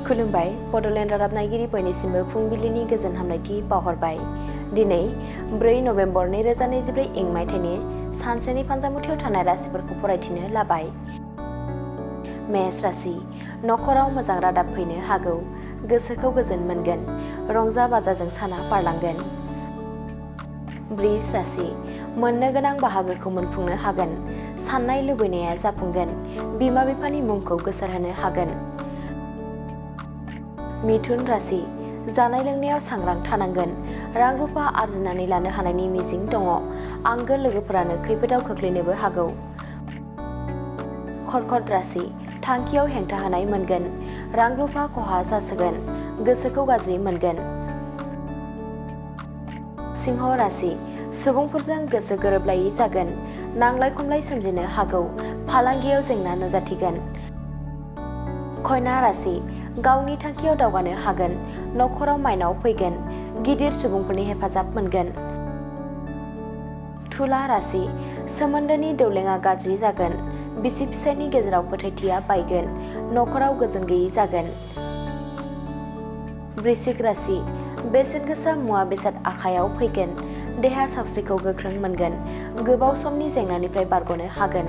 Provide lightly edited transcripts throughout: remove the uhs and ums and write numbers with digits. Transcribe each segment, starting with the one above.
खुलुमबाय बड'लेण्ड रादाब नायगिरि बयनिसिमबो फुंबिलिनि गोजोन हामलायथि बावहरबाय। दिनै 4 नबेम्बर 2024 इं मायथाइनि सानसेनि फानजामुथियाव थानाय राशिफोरखौ फरायथिनो लाबाय। मेष राशि नखराव मोजां रादाब फैनो हागौ, गोसोखौ गोजोन मोनगोन, रंजा बाजाजों साना बारलांगोन। वृष राशि मोननो गोनां बाहागोखौ मोनफुंनो हागोन, साननाय लुबैनाया जाफुंगोन, बिमा बिफानि मुंखौ गोसारहोनो हागोन। मिथुन राशि जानाय लोंनायाव सांग्रां थानांगोन, रां रुफा आरजिनानै लानो हानायनि मिजिं दङ, आंगो लोगोफोरानो खैफोदाव खोख्लैनोबो हागौ। कर्कट राशि थांखियाव हेंथा होनाय मोनगोन, रां रुफा खहा जासोगोन, गोसोखौ गाज्रि मोनगोन। सिंह राशि सुबुंफोरजों गोसो गोरोबलायै जागोन, नांलाय खमलाय सोमजिनो हागौ, फालांगियाव जेंना नुजाथिगोन। कन्या राशि गावनि थांखियाव दावगानो हागोन, नखराव माइनाव फैगोन, गिदिर सुबुंफोरनि हेफाजाब मोनगोन। तुला राशि सोमोन्दोनि दौलेङा गाज्रि जागोन, बिसि फिसायनि गेजेराव फोथायथिया बायगोन, नखराव गोजोन गैयै जागोन। वृश्चिक राशि बेसेन गोसा मुवा बेसाद आखायाव फैगोन, देहा सावस्रिखौ गोख्रों मोनगोन, गोबाव समनि जेंनानिफ्राय बारग'नो हागोन।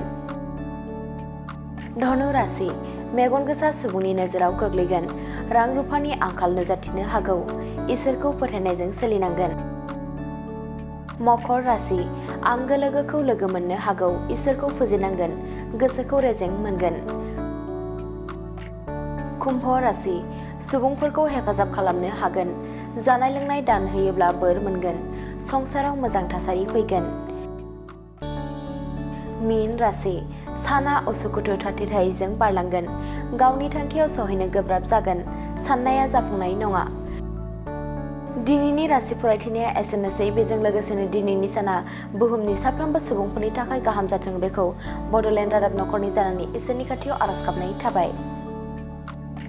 धनु राशि मेगन गोसा सुबुंनि नोजोराव गोग्लैगोन, रां रुफानि आंखाल नुजाथिनो हागौ, इसोरखौ फोथायनायजों सोलिनांगोन। मकर राशि आंगो लोगोखौ लोगो मोननो हागौ, इसोरखौ फुजिनांगोन, गोसोखौ रेजें मोनगोन। कुम्भ राशि सुबुंफोरखौ हेफाजाब खालामनो हागोन, जानाय लोंनाय दान होयोब्ला बोर मोनगोन, संसाराव मोजां थासारि फैगोन। मीन राशि साना उसुखुथु थाथेरहायैजों बारलांगोन, गावनि थांखियाव सहैनो गोब्राब जागोन, साननाया जाफुंनाय नङा। दिनैनि राशि फरायथिनाया एसेनोसै। बेजों लोगोसेनो दिनैनि साना बुहुमनि साफ्रोमबो सुबुंफोरनि थाखाय गाहाम जाथों बेखौ बड'लेण्ड रादाब नखरनि जानानै इसोरनि खाथियाव आरज गाबनाय थाबाय।